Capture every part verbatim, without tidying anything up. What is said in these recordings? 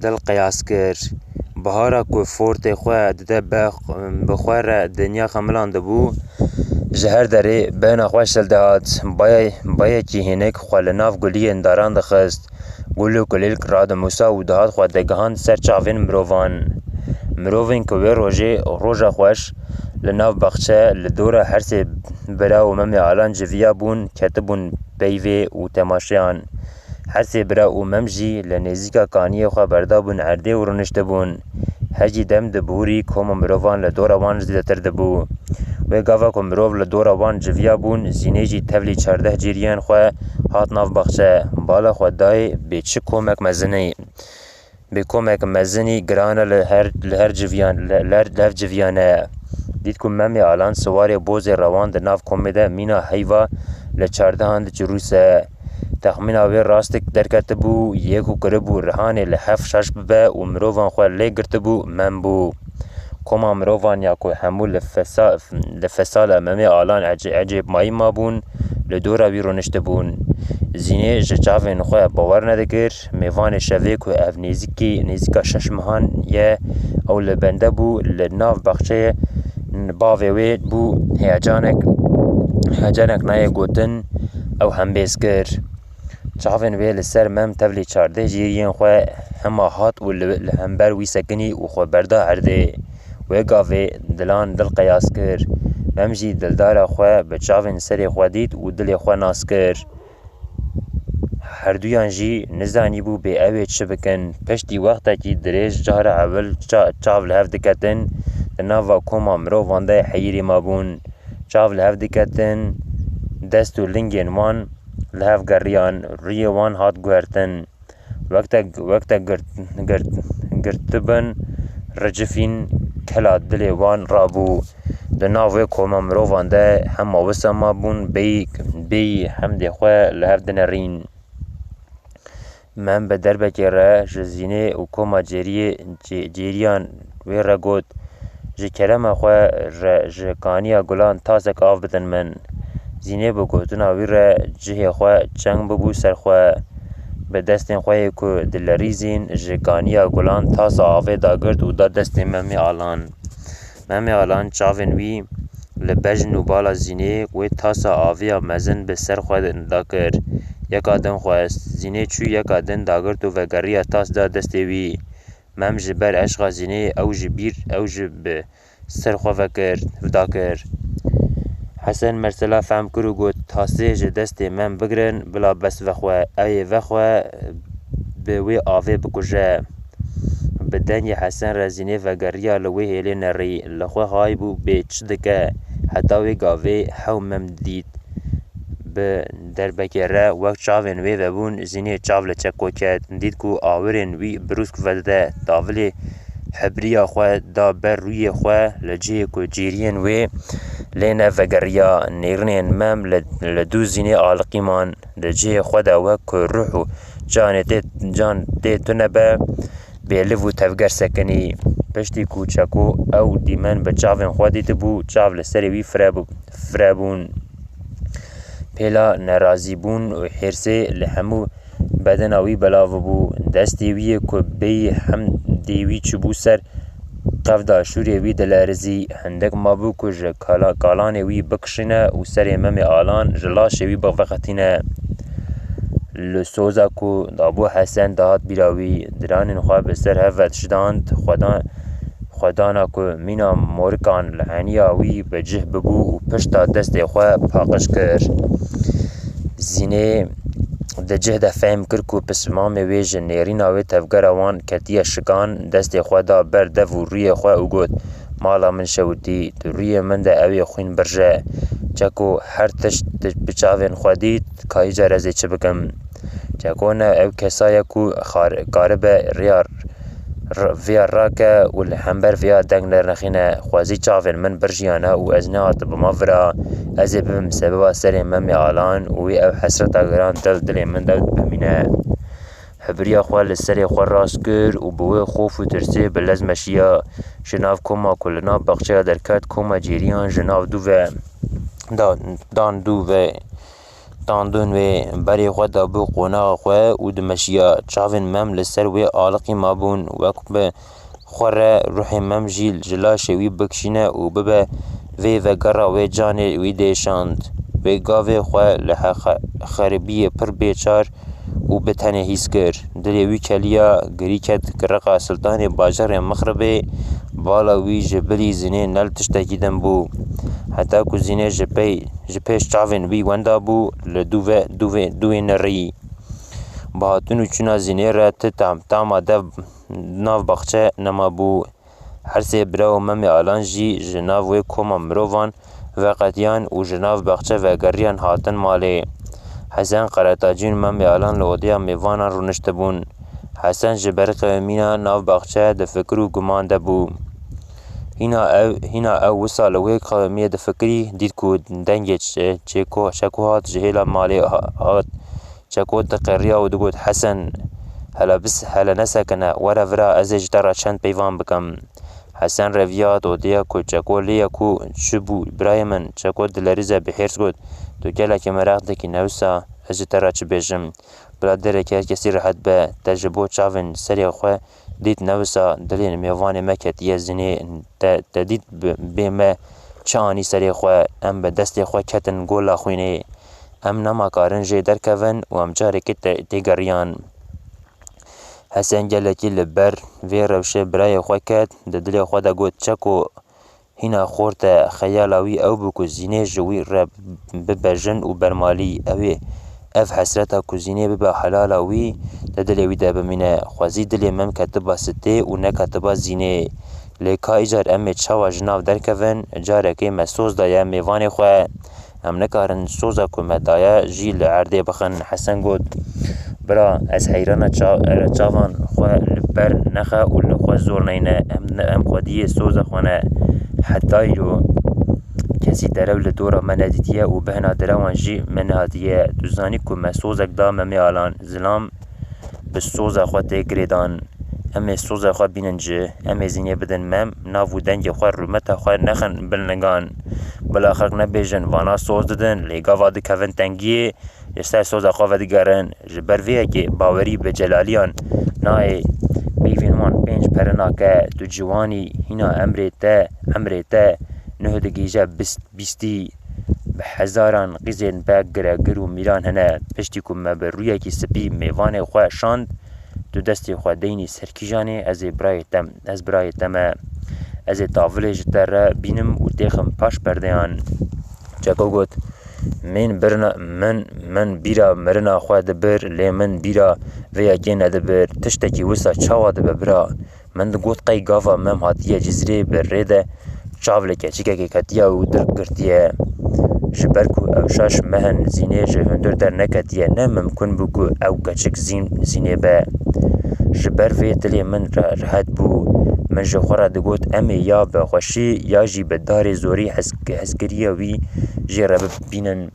dil qeyas kir. Bihara ku fortê xwe dide be, bi xwe re dinya xemilandibû, ji her derê bena xwe şil dihat. Bayê, bayekî hênik xwe li nav guliyên daran dixist. Gul û kulîlk radimûsa û dihat xwe digihand ser çavên mirovan. Mirovên ku wê rojê, roja xweş, li nav baxçe, li dora her sê bira û Memê Alan civiya bûn, ketibûn peyvê û temaşeyan. Her sê bira û Mem jî li nêzîka kaniyê xwe berdabûn erdê û rûniştibûn. Her jî dem dibûrî koma mirovan li dora wan zêdetir dibû. Wê gava ku mirov li dora wan civiya bûn, Zînê jî tevlî çardeh cêriyên xwe hat nav baxçe. Bala xwe dayê bê çi komek mezinî. Bê komek mezinî giran e li her, li her civiyan, li, li her, li hev civiyane. Dît ku Memê Alan siwarê bozê rewan di nav komê de mîna heyva li çardehan diçirûse. Texmîna wê rastik derketibû, yê ku kiribû rihanê li hev şaş bibe û mirovan xwe lê girtibû, Mem bû. Koma mirovan ya ku hemû li fesa-, li fesala Memê Alan ece-, ecêbmayî mabûn, li dora wî rûniştibûn. Zînê ji çavên xwe bawer nedikir, mêvanê şevê ku ev nêzîkî, nêzîka şeş mehan ye, ew li bende bû, li nav baxçeyê bavê wê bû, heyecanek, heyecanek nayê gotin, ew hembêz kir. Çavên wê li ser Mem tevlî çardeh cêriyên xwe hema hat û li, li hember wî sekinî û xwe berda erdê. Wê gavê Dilan dil qeyas kir. Mem jî dildara xwe bi çavên serê xwe dît û dilê xwe nas kir. Herduyan jî nizanîbû bê ew ê çi bikin. Piştî wextekî dirêj cara ewil ça-, çav li hev diketin, di nava koma mirovan de heyirî mabûn. Çav li hev diketin, dest û lingên wan li hev geriyan, rûyê wan hat guhertin. Wek te, wek te girt, girt, girtibin, ricifîn kela dilê wan rabû. Di nav wê koma mirovan de hema wisa mabûn, bêyî, bêyî hemdê xwe li hev dinerîn. Mem bi derbekê re ji Zînê û koma cêriyê, cê-, cêriyan wê re got, "Ji kerema xwe re ji kaniya gulan tasek av bidin min." Zînê bi gotina wî re cihê xwe çeng bibû ser xwe. Bi destên xwe yê ku dilerîzîn ji kaniya gulan tasa avê dagirt û da destê Memê Alan. Memê Alan çavên wî li bejn û bala Zînê wê tasa aviya mezin bi ser xwe dakir. Yeka din xwest. Zînê çû yeka din dagirt û vegeriya tas da destê wî. Mem ji ber eşqa Zînê ew ji bîr, ew ji bi ser xwe vekir, vida kir. Hesen mesela fehm kir û got, "Tasê ji destê Mem bigirin, bila bes vexwe, ew ê vexwe bi wê avê bikuje." Bi dengê Hesen re Zînê vegeriya li wê hêlê nerî, li xwe hay bû bê çi dike, heta wê gavê hew Mem dît. Bi derbekê re wek çavên wê vebûn, Zînê çav li çeko ket. Dît ku awirên wî birûsk vedide. Tavilê hibriya xwe da ber rûyê xwe li cihê ku cêriyên wê lê ne vegeriya. Nêrînên Mem li, li dû Zînê aliqî man. Di cihê xwe de wek ku ruh û canê tê, can tê tune be, bêliv û tevger sekinî. Piştî ku çeko ew dîmen bi çavên xwe dîtibû, çav li serê wî fire bû-, fire bûn. Pêla nerazîbûn û hêrsê li hemû bedena wî belav bû. Destê wî yê ku bêyî hemdê wî çûbû ser qevda şûrê wî dilerizî. Hindek mabû ku ji kala-, kalanê wî bikişîne û serê Memê Alan ji laşê wî biveqetîne. Li soza ku dabû Hesen dihat bîra wî, diranên xwe bi ser hev ve dişidand, xwedan-, xwedana ku mîna morikan li heniya wî bi cih bibû û pişta destê xwe paqij kir. Zînê di cih de fehm kir ku pismamê wê ji nêrîna wê tevgera wan ketiye şikan, destê xwe da ber dev û rûyê xwe û got, "Mala min şewitî, di rûyê min de ew ê xwîn birje. Çeko her tişt bi çavên xwe dît, ka îcar ez ê çi bikim?" Çeko ne ew kesa ye ku xar-, karibe riya r-, viya rake û li hember viya deng nernexîne. Xwezî çavên min birjiyane û ez nehatibima vira. Ez ê bibim sebeba serê Memê Alan û wî ev hesreta giran dil dilê min de bimîne. Hibiriya xwe li serê xwe rast kir û bi wê xof û tirsê bi lez meşiya. Ji nav koma ku li nav baxçeya derket, koma cêriyan ji nav dû ve dan, dan dû ve. Tandûn wê berê xwe dabû qonaxa xwe û dimeşiya. Çavên Mem li ser wê aliqî mabûn, wek bi xwe re ruhê Mem jî ji laşê wî bikişîne û bibe vê vegera wê canê wî dêşand. Wê gavê xwe li he-, xeribiyê pir bêçar û bi tenê hîs kir. Dilê wî keliya girî ket, riqa siltanê bajarê Mixribê, bala wî ji bilî Zînê ne li tiştekî din bû. Heta ku Zînê ji pey, ji pêş çavên wî wenda bû, li dû ve, dû ve, dû wê nerî. Bi hatin û çûna Zînê re ti tam, tama dev nav baxçe nema bû. Her sê bira û Memê Alan jî ji nav wê koma mirovan veqetiyan û ji nav baxçe vegeriyan hatin malê. Hesen Qeretacî û Memê Alan li odeya mêvanan rûniştibûn. Hesen ji ber qewimîna nav baxçe di fikir û guman de bû. Hîna ew, hîna ew wisa li wê qewimiyê difikirî, dît ku dengê çe-, çêko-, çeko hat ji hêla malê ha-, hat. Çeko diqeriya û digot, "Hesen, hele bis-, hele nesekine, were vira, ez ê ji te re çend peyvan bikim." Hesen reviya dodiya ku Çeko lê ye ku çi bû, birayê min? Çeko dilerîze bi hêrs got, "Tu gelekî meraq dikî, ne wisa, ez ji te re çi bêjim? Bila dereke her kesî rehet be, te ji bo çavên serê xwe dît, ne wisa dilê mêvanê me ketiye Zînê, te, te dît bi-, bê me çi anî serê xwe, em bi destê xwe ketin gola xwînê." Em nema karin jê derkevin û em carekê te-, têgeriyan. Hesen gelekî li ber vê rewşê birayê xwe ket, di dilê xwe de got, "Çeko, hîna xort e, xeyala wî ew bû ku Zînê ji wî re bibe jin û bermalî, ew ê, ev hesreta ku Zînê bibe helala wî, di dilê wî de bimîne." Xwezî dilê Mem ketiba sitê û neketiba Zînê. Lê ka îcar em ê çawa ji nav derkevin, carekê me soz daye mêvanê xwe. Em nikarin soza ku me daye jî li erdê bixin. Hesen got, "Bira, ez heyrana ça-, çavan xwe li ber nexe û li xwe zor neyne. Em, em xwediyê soza xwe ne. Heta îro kesî derew li dora me nedîtiye û bihna derewan jî me nehatiye. Tu zanî ku me sozek da Memê Alan. Zilam bi soza xwe tê girêdan. Em ê soza xwe bînin ci, em ê Zînê bidin Mem, nav û dengê xwe, rûmeta xwe nexin bin lingan. Bila xelk nebêjin, vana soz didin, lê gava dikevin tengiyê, ji ser soza xwe vedigerin. Ji ber vê yekê bawerî bi celaliyan nayê. Peyvên wan pênc pere nake, tu ciwanî, hîna emrê te, emrê te nuh digihîje bîst, bîstî." Bi hezaran qîzên be giregir û mîran hene. Piştî ku me bi rûyekî spî mêvanê xwe şand, tu destê xwe deynî ser kîjanê, ez ê birayê te, ez birayê te me. Ez ê tavilê ji te re bînim û têxim paş perdeyan. Çeko got, "Min birina, min, min bîra mirina xwe dibir, lê min bîra vê yekê nedibir. Tiştekî wisa çawa dibe bira?" Min digot, "Qey gava Mem hatiye Cizrê, bi rê de çav li keçikekê ketiye û dirk girtiye. Ji ber ku ew şaş meh in, Zînê ji hundir derneketiye, ne mimkun bû ku ew keçik Zîn-, Zînê be. Ji ber vê dilê min re-, rehet bû. Min ji xwe re digot, em ê ya bi xweşî ya jî bi darê zorî hez-, hezkiriya wî jê re bibînin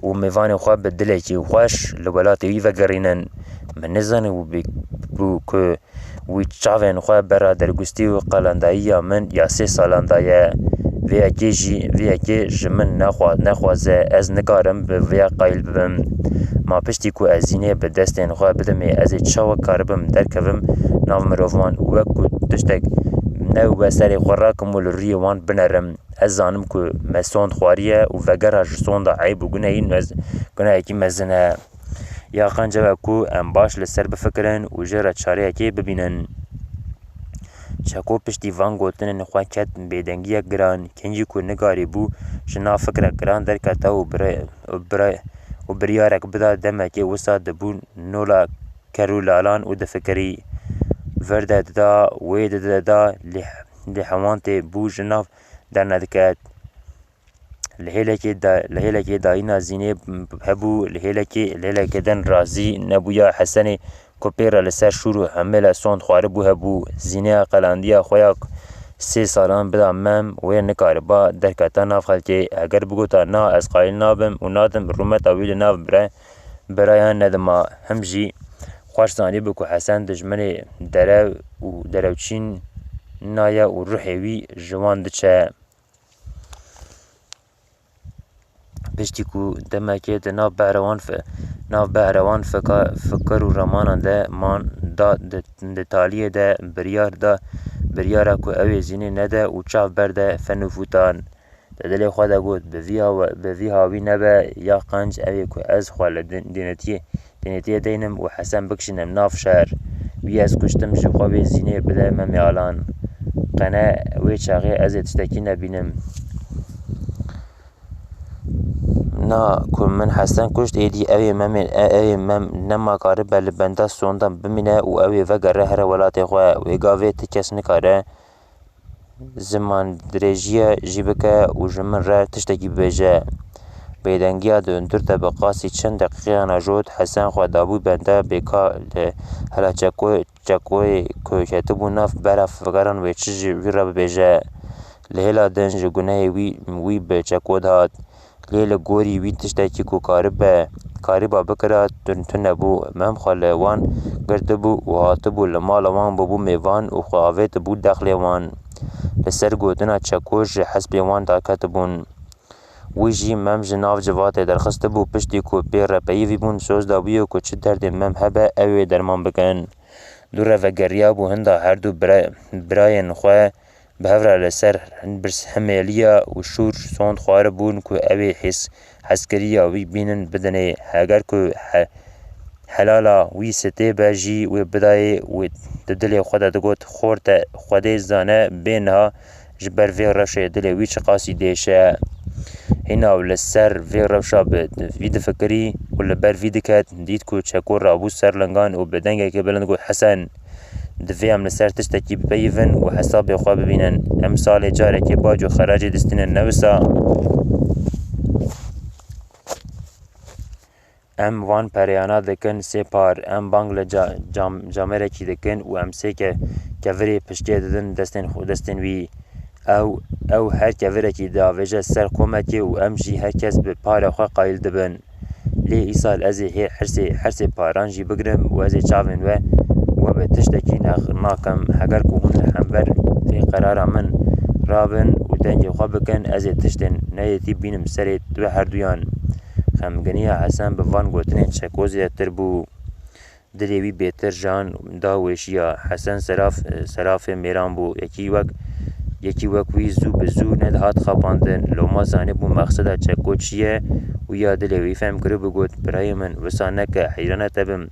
û mêvanê xwe bi dilekî xweş li welatê wî vegerînin. Min nizanîbû bû ku wî çavên xwe bera dergustî û qalandayiya min ya sê salan daye. Vê yekê jî, vê yekê ji min nexwa-, nexwaze, ez nikarim bi vêya qayîl bibim. Ma piştî ku ez Zînê bi destên xwe bidimê, ez ê çawa karibim derkevim nav mirovan, wek ku tiştek ne wê serê xwe rakim û li rûyê wan binerim? Ez zanim ku me sond xwariye û vegera ji sonda eyb û gunehî mez-, gunehekî mezin e. Ya qenc ew e ku em baş li ser bifikirin û jê re çareyekê bibînin." Çeko piştî van gotinên xwe ket bêdengiyek giran. Kengî ku nigarî bû, ji nav fikrek giran derkete û bire-, û bire-, û biryarek bida, demekê wisa dibû nola ker û lalan û difikirî. Vir de dida, wê dide da, lê, lê hewantê bû ji nav dernediket. Li hêlekê da-, li hêlekê dayîna Zînê hebû, li hêlekê, li hêlekê din razî nebûya Hesenê ku pê re li ser şûr û hemêle sond xwaribû hebû. Zînê ya qelandiya xwe ya sê salan bida Mem, wê nikariba derketa nav xelkê. Heger bigota, "Na, ez qayîl nabim û nadim rûmeta wî li nav bire-, birayan nedima." Him jî xweş zanîbû ku Hesen dijminê derew û derewçîn naye û ruhê wî ji wan diçe. Piştî ku demekê di nav behrewan fi-, nav behrewan fika-, fikir û remanan de man, da di, di taliyê de biryar da, biryara ku ew ê zînê nede û çav berde fen û fûtan. Di dilê xwe de got, bi vî hawe-, bi vî hawî nebe ya qenc, ew ê ku ez xwe li din-, dînetiyê, dînetiyê deynim û Hesen bikişînim nav şer. Wî ez kuştim, ji xwe vê zînê bide Memê Alan. Qene wê çaxê ez ê tiştekî nebînim. Na ku min Hesen kuşt, êdî ew ê Memê, e-, ew ê Mem nema karibe li benda sondan bimîne û ew ê vegere here welatê xwe. Wê gavê ti kes nikare ziman dirêjiye jî bike û ji min re tiştekî bibêje. Bêdengiya di hundir de bi qasî çend deqîqeyan ajot, Hesen xwe dabû benda bêka li hela çeko-, çekoyê ku ketibû nav bera fikiran wê çi ji wî re bibêje. Li hêla din ji gunehê wî, wî bi çeko dihat. Lê li gorî wî tiştekî ku karibe, kariba bikira, tun, tune bû. Mem xwe li wan girtibû û hatibû li mala wan bûbû mêvan û xwe avêtibû dexlê wan. Li ser gotina çeko ji hespê wan daketibûn. Wî jî Mem ji nav civatê derxistibû, piştî ku pê re peyivî bûn, soz dabûye ku çi derdê Mem hebe, ew ê derman bikin. Dû re vegeriyabû hinda herdu bira-, birayên xwe bi hev re li ser birs-, hemêliya û şûr sond xwaribûn ku ew ê hês-, hezkiriya wî bînin bidinê. Heger ku he-, helala wî sitê be jî wê bidayê, wê di dilê xwe de digot, xorte Xwedê zane bê niha ji ber vê rewşê dilê wî çiqasî dêş e. Hîna ew li ser vê rewşa bi vî difikirî û li ber vî diket, dît ku çeko rabû ser lingan û bi dengekê bilind got, Hesen, divê em li ser tiştekî bipeyivin û hesabê xwe bibînin. Em salê carekê bac û xeracê distînin, ne wisa? Em van pereyana dikin sê par, em bang li ca-, cam-, camêrekî dikin û em sê ke-, kevirê piştê didin destên xwe, destên wî. Ew, ew her kevirekî diavêje ser komekê û em jî her kes bi para xwe qayîl dibin. Lê îsal ez ê hê hersê, hersê paran jî bigrim û ez ê çavên we, we bi tiştekî nex-, nakim. Heger ku hûn li hember vê qerara min rabin û dengê xwe bikin, ez ê tiştên neyêtî bînim serê we herduyan. Xemginiya Hesen bi van gotinên çeko zêdetir bû. Dilê wî bêtir jan da weşiya. Hesen seraf-, serafê mêran bû. Yekî wek, yekî wek wî zû bi zû nedihat xapandin. Loma zanîbû mexseda çeko çi ye û ya dilê wî fehm kiribû, got, Birayê min, wisa neke, heyran te bim.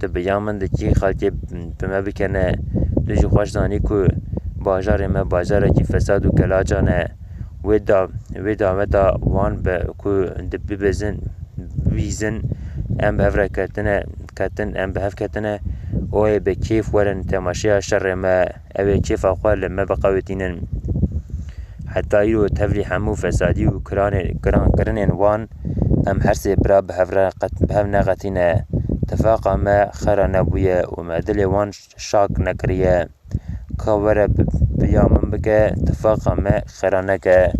Tu bi ya min dikî xelkê bi me bikene. Tu jî xweş zanî ku bajarê me bajarekî fesad û kelacan e. Wê da-, wê daweta wan be ku di bibêzin, bibîzin, em bi hev re ketine, ketin, em bi hev ketine, û ê bi kêf werin temaşeya şerê me, ew ê kêfa xwe li me biqewitînin. Heta îro tevlî hemû fesadî û kiranê-, kiran-, kirinên wan em her sê bira bi hev re qet-, bi hev neqetîne. Tifaqa me xera nebûye û me dilê wan şak nekiriye. Ka were bi, bi ya min bike, tifaqa me xera neke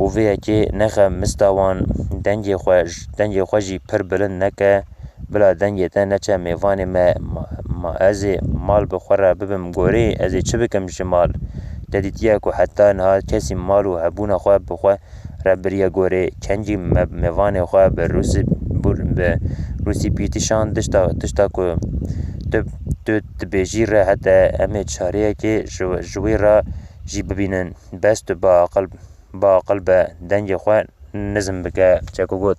û vê yekê nexe mista wan. Dengê xwe j-, dengê xwe jî pir bilind neke, bila dengê te neçe mêvanê me. Ma, ma ez ê mal bi xwe re bibim gorê, ez ê çi bikim ji mal? Te dîtiye ku heta niha kesî mal û hebûna xwe bi xwe re biriye gorê. Kengî me-, mêvanê xwe bi rûsî bûr-, bi rûsî pîtişan tişta, tişta ku tu, tu dibêjî re hete, em ê çareyekê ji, ji wê re jî bibînin. Bes tu biaqil, biaqil be, dengê xwe nizm bike. Çeko got,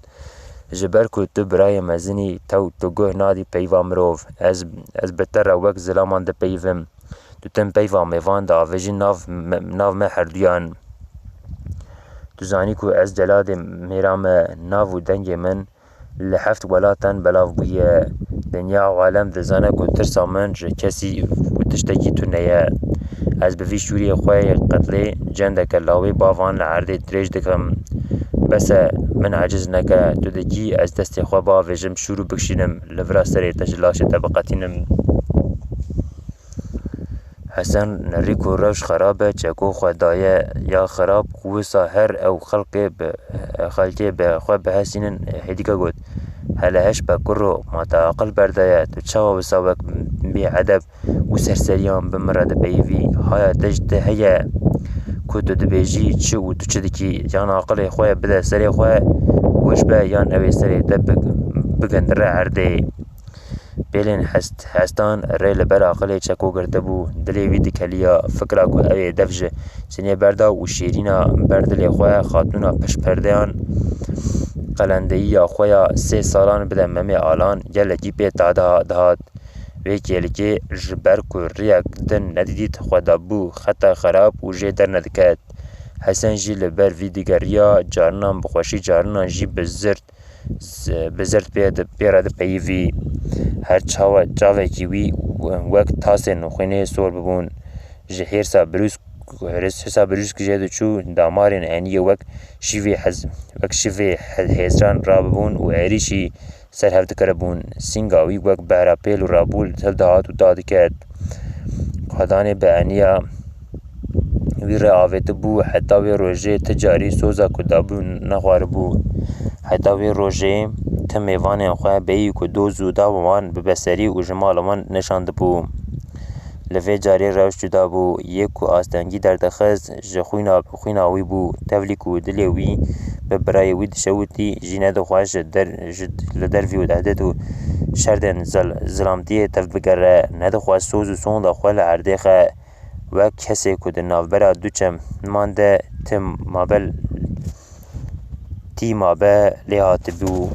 Ji ber ku tu birayê mezin î, tew tu guh nadî peyva mirov. Ez, ez bi te re wek zilaman dipeyivim. Tu tim peyva mêvan diavêjî nav me, nav me herduyan. Tu zanî ku ez celadê mêra me, nav û dengê min li heft welatan belav bûye. Dinya û alem dizane ku tirsa min ji kesî û tiştekî tune ye. Ez bi vî şûriyê xwe yê qetlê cendeke lawê bavan li erdê dirêj dikim. Bes e, min eciz neke, tu dikî ez destê xwe biavêjim şûr û bikişînim, li vira serê te ji laşê te biqetînim. Hesen nerî ku rewş xerab e, çeko xwe daye ya xerab, wisa her ew xelkê bi, xelkê bi xwe bihesînin, hêdîka got, Hele heş be kuro, ma te aqil berdaye, tu çawa wisa wek bêedeb û serseriyan bi min re dipeyivî? Haya te ji te heye? Ku tu dibêjî çi û tu çi dikî, yan aqilê xwe bide serê xwe, weş be yan ew ê serê te big-, bigindire erdê. Pêlên hest-, hestan rê li ber aqilê çeko girtibû, dilê wî dikeliya, fikra ku ew ê dev ji sinê berda û şêrîna ber dilê xwe, xatûna pişt perdeyan, qelendeyiya xwe ya sê salan bide Memê Alan, gelekî pê tade dihat. Vê kêlikê ji ber ku riyek din nedidît, xwe dabû xeta xerab û jê dernediket. Hesen jî li ber vî digeriya, carinan bi xweşî, carinan jî bi zirt, z-, bi zirt pê di, pê re dipeyivî. Her çawa, çavekî wî wek tasên xwînê sor bibûn. Ji hêrsa birûsk, hêrsa birûsk jê diçû, damarên eniyê wek şîvê hez-, wek şîvê he-, hêzran rabibûn û êrîşî ser hev dikiribûn. Sînga wî wek behra pêl û rabûl hildihat û dadiket. Qadanê bi eniya wî re avêtibû, heta wê rojê ti carî soza ku dabû nexwaribû. Heta wê rojê ti mêvanên xwe bêyî ku doz û dava wan bibe serî û ji mala wan nişandibû. Li vê carê rewş cuda bû. Yê ku astengî derdixist, ji xwîna, xwîna wî bû. Tevlî ku dilê wî bi birayê wî dişewitî, jî nedixwest ji der-, ji, li dervî û dehdêt û şerdên zil-, zilamtiyê tev bigere. Nedixwest soz û sonda xwe li erdê xe. Wek kesê ku di navbera du çeman de tim mabel, tî mabe lê hatibû.